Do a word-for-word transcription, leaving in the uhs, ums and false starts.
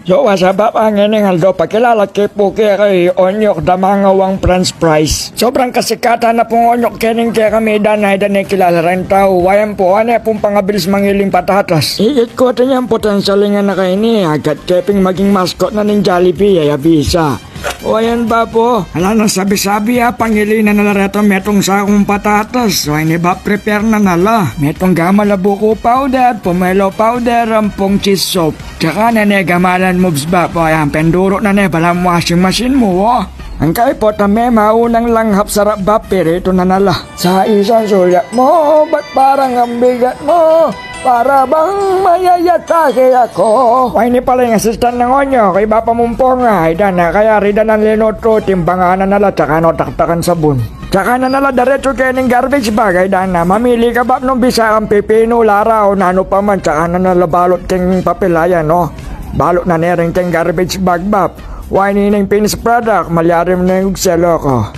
Yo, what's up, Bap? Ngeni ngan aldo, pakilala ke pu keka i Onyok da mangawang French fries. Sobrang kasikatan na pung Onyok keni kekami, ida na, ida na kilala reng tau. Wa yan pu, ane pung pangabilis mangiling patatas. Ikit ku, atin yang potensyal ing anak a ini, agat ke pin maging mascot na ning Jollibee, ya bisa. O yan, Bap, o. Ala nang sabi-sabi, a, pangili na na la reta metung sakung patatas. Wa ini, Bap, prepare na na la. Metung gamal a buko powder, pomelo powder, ampong cheese sauce. Tsaka na ne gamalan moves, Bap. O yan, penduro na ne, balamu washing machine mu, o. Ang kaiputan me, maunang langhap sarap, Bap, pirito na na la. Sa isang sulyap mu, ba't parang ang bigat mu? Para bang mayayatake ako. Wa ini pala ing assistant nang Onyok, i Bapa Mumpong a. Ida na, kaya rida nang linutru, timbangan na na la, tsaka no taktakan sabun. Tsaka na na la diretsu kening garbage bag, ay dana. Mamili ka, Bap, nung bisa kang pipinu, laraw, nanu pa man, tsaka na na la balut king papel, ayan, o. Balut na ne rin king garbage bag, Bap. Wa ini ing finished product, malyari mu ne ing ugselo ko.